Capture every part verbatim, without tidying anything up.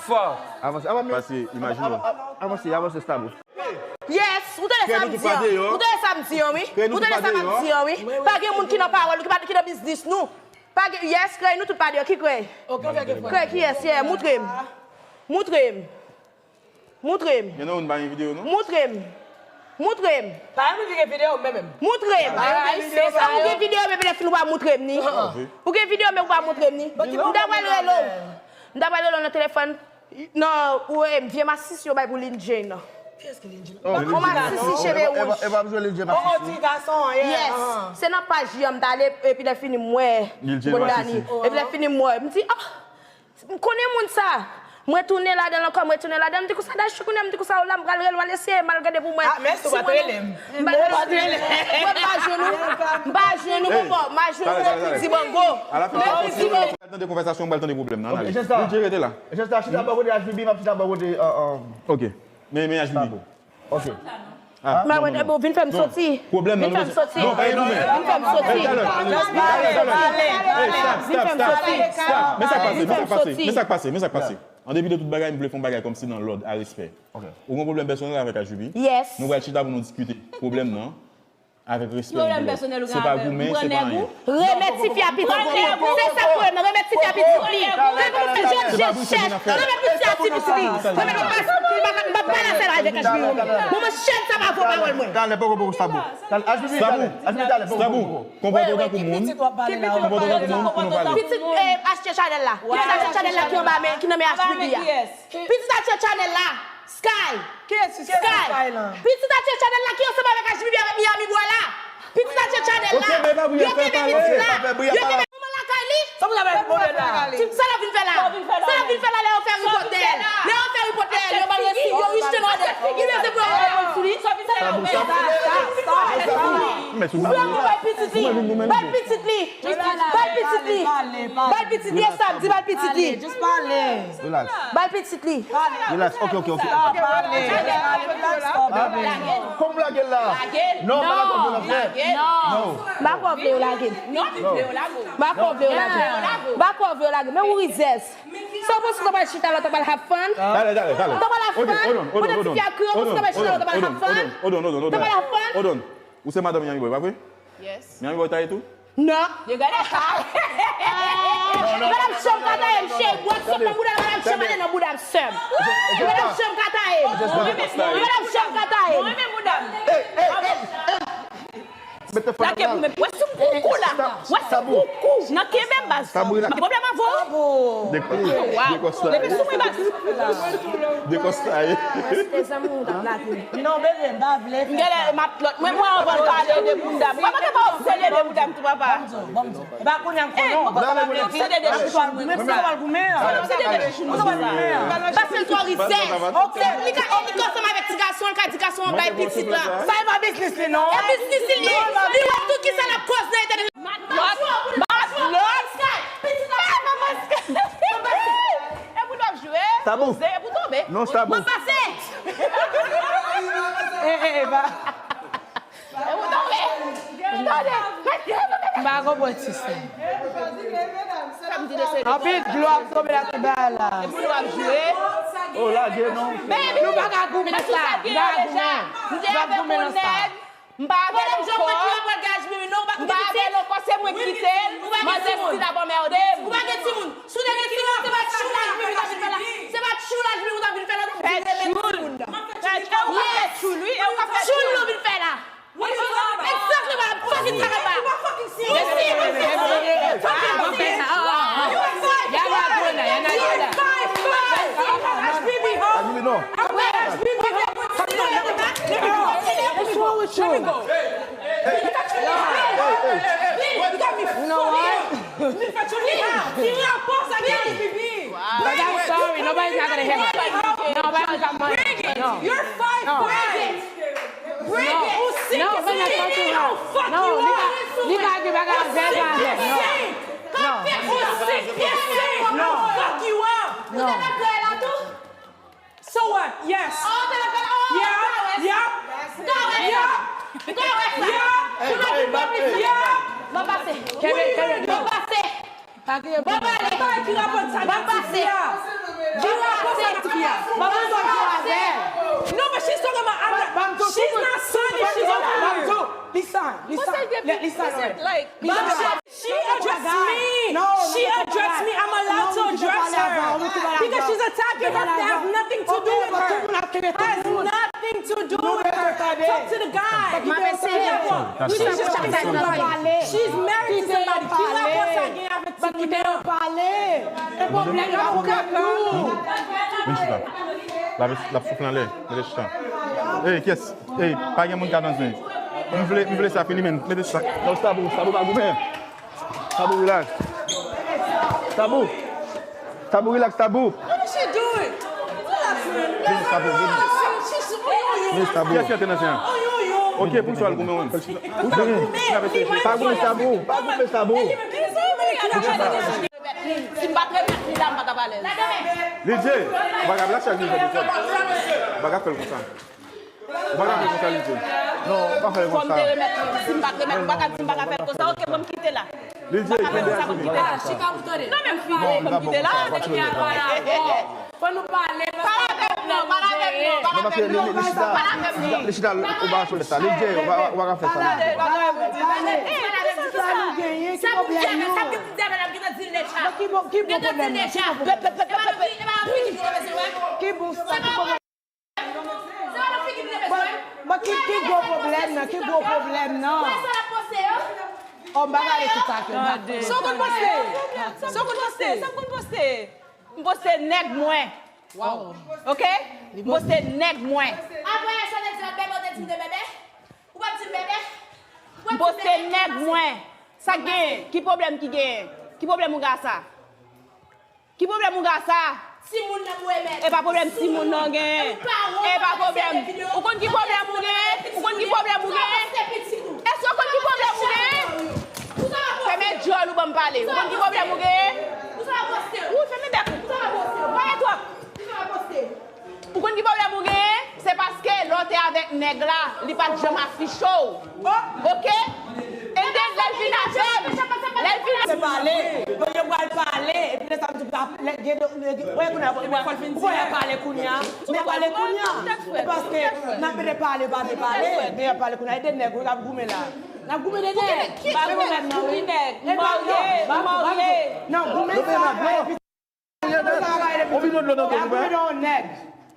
Fò. Avanse, avanse. Pase, imajine w. Avanse, avanse, Stabou. Yes, ou tande sa m di an? Ou tande sa m di an, wi? Ou tande sa m di an, wi? Pa gen moun ki nan pawòl, ki pa, ki nan biznis nou. Pa gen, yes, krèy nou tout pa deyò. Ki krèy? Krèy ki yes, yeah, moutre m. Moutre m. Moutre m. Gen nan moun pa gen videyo, non? Moutre m. Moutre m. Pa gen moun ki gen videyo, men menm. Moutre m. Ou gen videyo, men lè fin ou pa moutre m ni. Ou gen videyo, men ou pa moutre m ni. M ta pral rele w. M ta pral rele w nan telefòn. Non, ou e vye masisi yo bay pou Lil Jane nan. Kiyès ki Lil Jane? Oh, Lil Jane. Masisi cheve wouj. E pa jwe Lil Jane masisi. Oh, ti gason, yeah. Yes. Se nan paj li an m t ale, epi lè fini m wè Lil Jane masisi. Epi lè fini m wè, m di, ah, m konnen moun sa. M retounen ladan l ankò, m retounen ladan l, m di konsa, Dachou, kounye a m di konsa, o la, m pral rele w al eseye, m al gade pou mwen. Ah, men si w pa t rele m. M pa jwenn ou. M pa jwenn ou, bonbon. M pa jwenn ou, bonbon. Mèsi, Dibango. Mèsi, Dibango. Al tande konvèsasyon, m pral tande pwoblèm nan. Ann ale. Lil Jane, rete la. Jès la, chita bò kote H B B, m ap chita bò kote, euh, euh, Ok. Men, men H B B. Ok. Ah, non, non, non. Vin fè m soti. Pwoblèm nan. Vin fè m soti. Non, pa gen goumen. Vin fè m soti. Talè, talè, talè. Hey, stop, stop, stop, stop. Men sa k pase, men sa k pase, men sa k pase, men sa k pase. An depi de tout bagay, m vle fè yon bagay kòmsi nan lòd, a respè. Ok. Ou gen pwoblèm pèsonèl avèk H B B? Yes. Nou pral chita pou nou diskite pwoblèm nan. Avèk respè, Lil Jane. Se pa goumen, se pa anyen. Remèt tifi a pitit li. Se sa pwoblèm nan. Remèt tifi a pitit li. Fè nou fè jèn jèn chèch. Remèt pitit a ti pitit li. Remèt li pa, pa, pa, pa pale avèk H B B. Moman chèn sa pa vo pawòl mwen. Talè, poko, poko, Stabou. Talè, H B B, talè. H B B, talè, poko, poko. Konpòte w tankou moun. Konpòte w tankou moun pou nou pale. Pitit, eh, H T Chanel la. Pitit H T Chanel la ki anba men, ki nan men H B B a. Pitit H T Chanel la. Sky. Kiyès ki Sky? Sky la? Pitit H T Chanel la ki ansanm avèk H B B avèk Miami Boy la. Pitit H T Chanel la. Yo kenbe pitit la. Yo kenbe manman lakay li. Sa pou sa vin fè la? Sa l ap vin fè la? Sa l ap vin fè la lè yo fè ripòtè l? Lè yo fè ripòtè l, yo ba l resi, yo rejte nan dèt. Li bezwen pou yo ripòtè l sou li. Sa vin fè la? Sa, sa, sa. Ou vle bay pitit li. Bay pitit li. Bay pitit li. Bay pitit li, e sa m di, bay pitit li. Just pale. Relax. Bay pitit li. Relax. Ok, ok, ok. Stop, pale. Relax, stop, baby. Kòman w lage l la? Non, pa lage l la, frè. Non. M pa kwè w vle yo lage m. M pa kwè w vle yo lage m. M pa kwè w vle yo lage m. Men ou rizèz. Sa w panse w ta pral chita la, w ta pral have fun? Talè, talè, talè. W ta pral have fun? Pandan tifi a kriye, w panse w ta pral chita la, w ta pral have fun? W ta pral have fun? Ou se madanm Miami Boy, pa vre? Yes. Miami Boy ta ye tou? Non. Yo gade sa. Madanm Shanm ka taye m, cheri. Bwè sòt nan bouda madanm Shanm, ale nan bouda m, sè m. Madanm Shanm ka taye m. Madanm Shanm ka taye m. Mwen renmen bouda m. Lage pou mwen. Wè sou koukou la. Wè sou koukou. Nan kenbe baz. Gen pwoblèm avè w? Wow. Depi sou mwen baz. Dekòstaye. Respè zanmi w t ap lage. Non, bebe, m pa vle fè sa. M genlè m ap lòt. Mwen, mwen anvan l pale de bouda m. Papa, papa, w serye de bouda m tou, papa. Bon, bon, bon. E pa kounye a m konnen w. Mwen pral goumen, mwen pral goumen. Pase l twò rizèz. Li ka, li ka ansanm avèk ti gason, li ka di gason an bay pitit la. Sa e pa biznis li, non. E biznis li ye. Li wè tout kisa l ap koz nan entènèt. Matlòt, matlòt. Pitit la, manman Sky. E pou nou ap jwe. Tabou. Poze, e pou tonbe. Non, Tabou. Mwen pase. E, e, e, ba. E pou tonbe. Tande. M pa konprann ti sa. Anpil dlo ap tonbe la tout bagay la. E pou nou ap jwe. Oh, lage non. Nou pa ka goumen nan sa. Nou pa ka goumen. Nou pa ka goumen nan sa. M pa avè l ankò. M pa avè l ankò, se mwen ki kite l. Manzè Sky t ap anmède m. Ou pa gen timoun. Si w te gen timoun, se pa tchoul H B B ou t ap vin fè la. Se pa tchoul H B B ou t ap vin fè la, ou t ap vin remèt timoun nan. Fè tchoul. Ou pa fè tchoul, wi. E ou ka fè tchoul. Tchoul nou vin fè la. Exactly what I'm fucking talking about. You see what I'm saying? Fucking see. You five five. You five five. H B B, huh? H B B, huh? What's wrong with you? You know what? But I'm sorry, nobody's not gonna hear me. Nobody's not gonna hear me. No. You're five five. Bring it. No, but that's not too hard. No, li ka, li ka di bagay an vègè. No. No. No. So what? Yes. Yeah. Yeah. Yeah. Mwen pase. Kevin, Kevin, no. Mwen pase. Pa gen pwoblèm. Mwen pale. Mwen pase. Mwen pase. Ban m di yon bagay. No, but she's talking about, I'm not, she's not Sunny, she's over here. Listen, listen, listen, right? But she, she addressed me. She addressed me. I'm allowed to address her. Because she's attacking her. That has nothing to do with her. Has nothing to do with her. Talk to the guy. She's just talking about, she's married to somebody. Ki rapò sa gen avèk timoun nan? Vin chita. L ap, l ap soufle anlè. Mete chita. Ey, kyès? Ey, pa gen moun ka danse. M vle, m vle sa fini, men. Mete chita. Non, Stabou, Stabou pa goumen. Stabou, relax. Stabou. Stabou, relax, Stabou. What is she doing? Relax, man. Vini, Stabou, vini. Vini, Stabou. Kyès ki antre nan sen an? Ok, poukisa w al goumen, w menm? Poukisa w al goumen? Pa goumen, Stabou. Pa goumen, Stabou. Si m pa t remèt li la, m pa t ap alèz. Lidye, ou pa ka plas chak jou fè de zòd. Ou pa ka fè l konsa. Ou pa ka fè l konsa, Lidye. Non, ou pa fè l konsa. Fò m te remèt li. Si m pa t remèt, ou pa ka di m pa ka fè l konsa. Ok, bon, m kite la. Lidye, kenbe a fini. Chita pou tande. Non, men m fini, fò m kite la. Fò nou pale, pale avè m non, pale avè m non, pale avè m non, pale avè m non. Li chita, li chita, ou pa sou lèt la. Lidye, ou pa, ou pa ka fè sa. Pale, pale, pale. Sa nou genyen, ki pwoblèm nou? Ki bon, ki bon pwoblèm nan? Ki bon pwoblèm? Ki bon sa? Ki bon? Bon, bon, ki, ki gwo pwoblèm nan? Ki gwo pwoblèm nan? Oh, m pa gade tout sa ke m pa. Sa w konn poste? Sa w konn poste? Sa w konn poste? M poste nèg mwen. Wow. Ok? M poste nèg mwen. Apre sa, w te di l ap bebe, w te di m te bebe? Ou p ap di m bebe? M poste nèg mwen. Sa k genyen? Ki pwoblèm ki genyen? Ki pwoblèm ou gen a sa? Ki pwoblèm ou gen a sa? Timoun nan pou remèt. E pa pwoblèm timoun nan genyen. E pa pwoblèm. Ou konn ki pwoblèm ou genyen? Ou konn ki pwoblèm ou genyen? Èske ou konn ki pwoblèm ou genyen? Fèmen djòl ou ban m pale. Ou konn ki pwoblèm ou genyen? Ou fèmen bèk ou. Pale twòp. Ou konn ki pwoblèm ou genyen? Se paske lè w te avèk nèg la, li pa t janm afiche w. Oke? And then, lè l vin avè m, lè l vin avè m. Se pale. Bon, yo pral pale, epi lè sa m di, lè, gen de, gen, wè, kounye a, ou wè, pale kounye a. Men pale kounye a. E paske, n ap mete pale, pa vle pale, men pale kounye a. E de nèg, wi, k ap goumen la. N ap goumen de nèg. Ki nèg? M marye, m marye. Nan goumen sa, epi On bidon dlo nan do nou, bwè.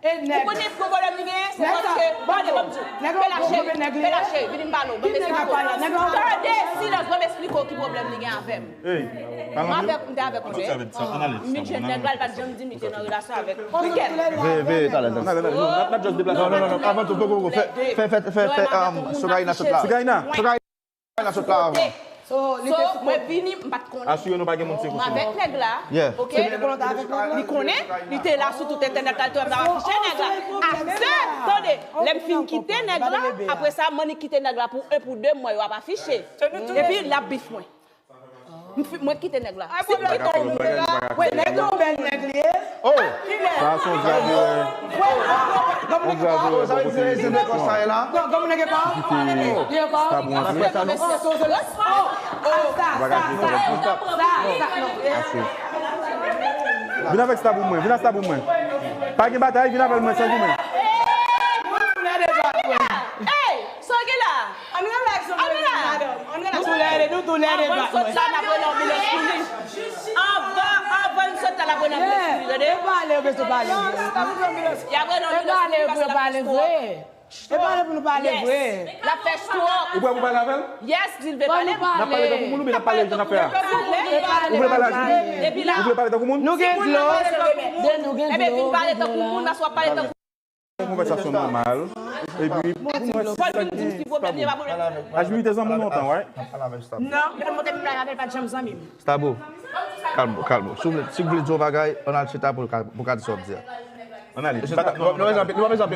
Ou konnen pwoblèm li genyen, se paske, gade, ban m di w, fè lache, fè lache, vini m pale w, ban m esplike w. Gade silans, ban m esplike w ki pwoblèm li gen avè m. Ey, m avèk, m te avèk yon nèg, m vin jwenn nèg la, li pa t janm di m li te nan relasyon avèk Mikel. Veye, veye, talè, talè. N ap, n ap just deplase. Non, non, non, non, avan tou, poko, poko, fè, fè, fè, fè, fè, um, Sogaina sot la. Sogaina. Sogaina. Mwen vini, m pa t konnen. Asire nou pa gen moun se konsa. M avèk nèg la, oke? Li konnen, li te la sou tout entènèt la, li te wè m t ap afiche nèg la. After, tande, lè m fin kite nèg la, apre sa, m annik kite nèg la pou en, pou de mwa, yo ap afiche. Epi, l ap bif mwen. M fi-, mwen kite nèg la. Si m kite w, nèg la, wi, nèg la yon bèl nèg li ye. Oh! Sa se yon gravure. Yon gravure bò kote. Non, granmoun nèg pa. Ki kite Stabou antre. Vin avèk Stabou mwen, vin ak Stabou mwen. Pa gen batay, vin avè l mwen san goumen. Ey! Sa w gen la? Ann relax, ann relax, madanm. Ann relax. Nou tou lè de, nou tou lè de bat mwen. Anvan n sot la, n ap rele anbilans pou li. Anvan, anvan n sot la, n ap rele anbilans pou li, tande? Yo pale, yo bezwen pale vre. Y ap rele anbilans pou li, paske l ap fè stroke. E pale pou nou pale vre. L ap fè stroke. Ou prè pou pale avè l? Yes, di l vle pale. N ap pale tankou moun oubyen n ap pale jan n ap fè a? Ou vle pale a Julie? Ou vle pale tankou moun? Nou gen dlo. Nou gen dlo. Ebyen, vin pale tankou moun, paske w ap pale tankou Konvèsasyon nòmal. Epi, pou mwen, fò l vin di m ki pwoblèm li, pa pwoblèm. Ajmi te zanmi w lontan, right? Non, lè m te vin la, l pa t janm zanmi m. Stabou, kalm ou, kalm ou. Si w vle, si w vle di yon bagay, ann al chita pou, pou ka di sa w ap di a. Ann ale. M pa ta, non, non, non, m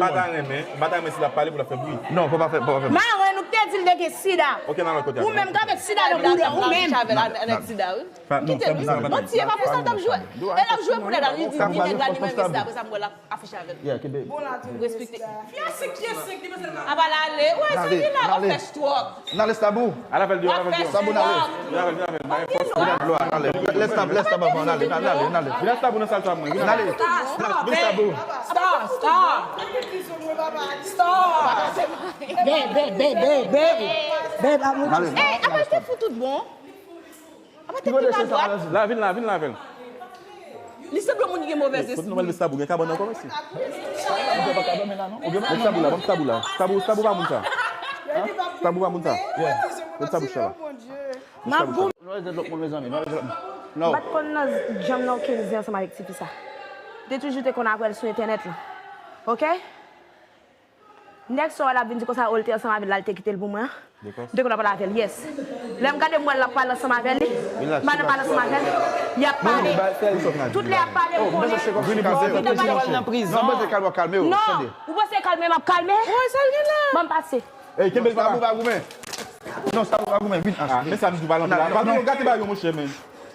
pa ta renmen, m pa ta renmen si l ap pale pou l ap fè bri. Non, fò pa fè, fò pa fè bri. Marenn ou k te di l te gen sida. Ok, nan lòt kote. Ou menm k avèk sida nan bouda, ou menm. Kite l, wi. Manti, e pa pou sa l t ap jwe. E l ap jwe pou nèg la, li di, di nèg la, li menm gen sida, apre sa, m wè l ap afiche avè l. Respekte. Apa l ale, wè, sa li la, w ap fè stwòk. N ale Stabou. Al avè l deyò, al avè l deyò. Stabou n ale. Vin avè l, vin avè l. Mwen fòs. Vin avè l deyò, al ale. Lè Stabou, lè Stabou avan, n ale, n ale, n ale, n ale. Vin ak Stabou nan sal sa mwen. N ale. Vin Stabou. Stop, stop. Stop. Babe, babe, babe, babe. Babe, I'm with you. Ey, apa l te fou tout bon? Apa l te fou tout bon? La, vin la, vin la avè l. Li sanble moun ki gen movèz espri. Kote nou pral de Stabou? Gen kabann ankò, mesye? Ou gen pa ka dòmi la, non? Ou gen pa Stabou la, ban m Stabou la. Stabou, Stabou pa moun sa. Stabou pa moun sa. Kote Stabou chita la? M ap goumen. Nou rete lòt moun, mezanmi. Nou rete lòt moun. No. M pa t konn nan djanm nan okenn zen ansanm avèk tifi sa. M te toujou te konn ap wè l sou entènèt lan. Oke? Nèg sa w wè l ap vin di konsa, o, l te ansanm avè l la, l te kite l pou mwen an. M te konn ap pale avè l, yes. Lè m gade m wè l ap pale ansanm avè li, m pa nan pale ansanm avè l, y ap pale. Tout lè y ap pale, m konnen. Li t ap pale nan prizon. Non, ou panse kalme m ap kalme? Ban m pase. Ey, kenbe l papa. Sa pou pa goumen. Non, sa pou pa goumen. Vin, ah, men sa m di w pa nan pale. Pa gate bagay yo, monchè, men.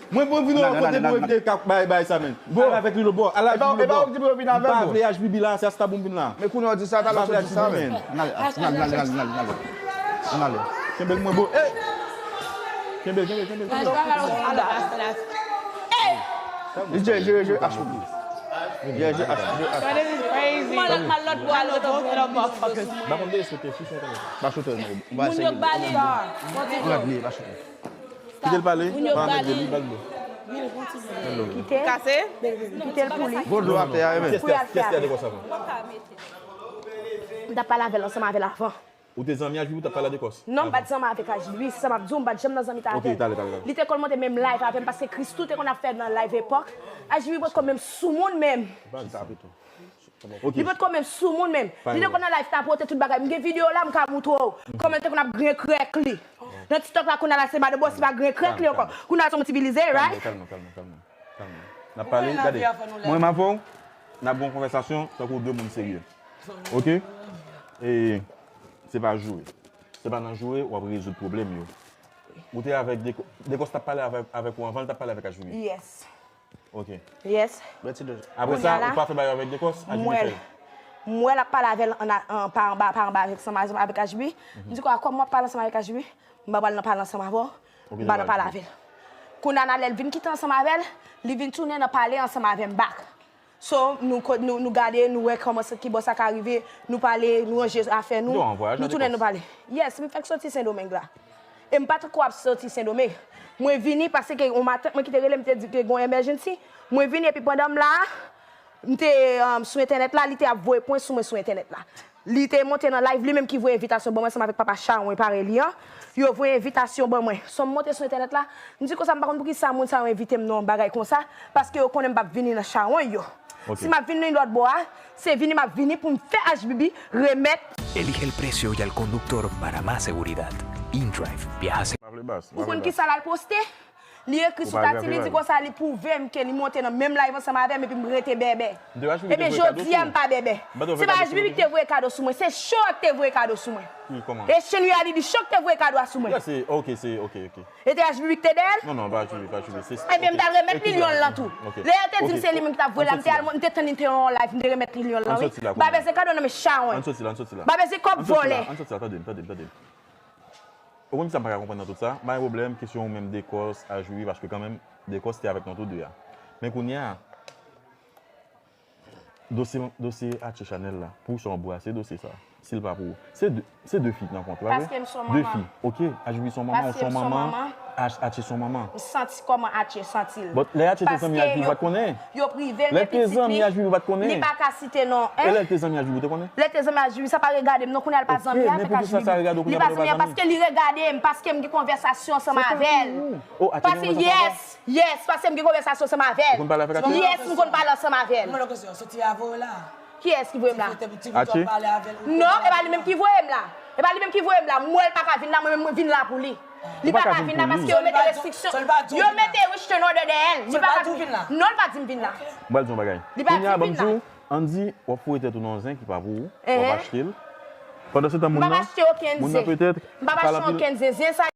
Mwen, mwen vin yon kote pou evite kap bay, bay sa, men. Bon, al avèk li lòtbò. Al avèk li lòtbò. M pa vle H B B la, se a Stabou m vin la. Men kounye a w di sa, talè w sot di sa, men. N ale, n ale, n ale, n ale, n ale. N ale. Kenbe l mwen, bro. Ey! Kenbe l, kenbe l, kenbe l, kenbe l. Li jere, jere, jere H pou li. Jere, jere H, jere H. Mal, mal lòtbò, al lòtbò. M pa konn derespekte fi sa. Pa choute, non. Moun yo k ba li. Gad li, pa choute. Kite l pale, pa anmède li, ba l dlo. Kite. Kase? Kite l pou li. Gwo dlo atè a, men. Pou y al fè avè l. M t ap pale avè l ansanm avè l avan. Ou te zanmi ak H B B, ou t ap pale a Dekòs? Non, m pa t zanmi avèk H B B, se sa m ap di w, m pa t janm nan zanmitay avè l. Li te konn monte menm live avè m, paske Christoo te konn ap fè nan live epòk. H B B potko menm soumoun menm. Li potko menm soumoun menm. Li te konn nan live tapote tout bagay. M gen videyo la, m ka moutre w. Kòman l te konn ap griyen krèk li. Nan TikTok la, kounye a la, se madan Bossy pa griyen krèk li ankò. Kounye a la, se yon ti bilize, right? Kalme, kalme, kalme, kalme. N ap pale, gade. Mwen menm avè w, n ap gen yon konvèsasyon tankou de moun serye. Oke? E se pa joure. Se pa nan joure w ap rezoud pwoblèm yo. Ou te avèk Dekò-, Dekòs t ap pale avèk, avèk ou anvan, l t ap pale avèk H B B. Yes. Ok. Yes. Apre sa, ou pa fè bagay avèk Dekòs, H B B fè l. M wè l ap pale avè l an, an, pa anba, pa anba avèk, ansanm avèk H B B. M di, "Kwa, kòm w ap pale ansanm avèk H B B, m pa pral nan pale ansanm avè w, m pa nan pale avè l." Kounye a, lè l vin kite ansanm avè l, li vin tounen nan pale ansanm avè m back. So, nou, nou, nou gade, nou wè kòman sa, kibò sa ka rive, nou pale, nou ranje afè nou, nou tounen nou pale. Yes, m fèk soti Sendomeng la. E m pa t ko ap soti Sendomeng. Mwen vini paske yon matant mwen ki te rele m te di ke gon emergency. Mwen vini epi pandan m la, m te, um, sou entènèt la, li te ap voye pwen sou mwen sou entènèt la. Li te monte nan live, li menm ki voye envitasyon ban mwen ansanm avèk papa Charon parèy li an. Yo voye envitasyon ban mwen. So m monte sou entènèt la, m di konsa m pa konn poukisa moun sa yo envite m nan yon bagay konsa, paske yo konnen m p ap vini nan chawony yo. Si m ap vini lòt bò a, se vini m ap vini pou m fè H B B remèt. Elige el precio y al conductor para más seguridad. InDrive, viaja seguro. Ou konn kisa l al poste? Li ekri sou tati, li di konsa li pwouve m ke li monte nan menm live ansanm avè m epi m rete bèbè. Ebyen jodi a m pa bèbè. Se pa H B B ki te voye kado sou mwen, se Show ki te voye kado sou mwen. E Shen Reality Show ki te voye kado a sou mwen. E te H B B ki te dèyè l? Non, non, pa H B B, pa H B B. Ebyen m t al remèt li lyon l lan tou. Lè yo te di m se li menm ki t ap voye la, m te al, m te tann li te nan yon live, m te remèt li lyon l lan wi. M pa bezwen kado nan men chawony. M pa bezwen kòb vòlè. Ann soti la, tande m, tande m, tande m. Ou konn kisa m pa ka konprann nan tout sa? M pa gen pwoblèm, kesyon ou menm Dekòs, Ajuri, paske kanmenm, Dekòs te avèk nou tou de a. Men kounye a, dosye, dosye Atche Chanèl la, pou w sa w brase dosye sa, si l pa pou ou. Se de, se de fi nan kont, pa vre? Paske m se yon manman. De fi. Ok, Ajuri se yon manman, ou se yon manman, Atche se yon manman. M santi kòman Atche santi l. But lè Atche te zanmi Ajuri, ou pa t konnen? Yo prive l de pitit li. Lè l te zanmi Ajuri, ou pa t konnen? Li pa ka site non, en? E lè l te zanmi Ajuri, ou te konnen? Lè l te zanmi Ajuri, sa pa regade m non, kounye a l pa zanmi avèk Ajuri. Li pa zanmi avèk Ajuri paske li regade m, paske m gen konvèsasyon ansanm avè l. Paske, yes, yes, paske m gen konvèsasyon ansanm avè l. Ou konn pale avèk Atche? Yes, m konn pale ansanm avè l. Mwen lòk kesyon, soti avè w la? Kiyès ki voye m la? Atche? Non, e pa li menm ki voye m la. E pa li menm ki voye m la. M wè l pa ka vin la, mwen menm mwen vin la pou li. Li pa ka vin la paske yo mete restriksyon. Yo mete restriction order dèyè l. Li pa ka vin. Non, li pa di m vin la. M pral di w yon bagay. Kounye a, ban m di w, ann di, w ap foure tèt ou nan yon zen ki pa pou ou, w ap achte l. Pandan se tan, moun nan, moun nan petèt, m p ap achte okenn zen. Zen sa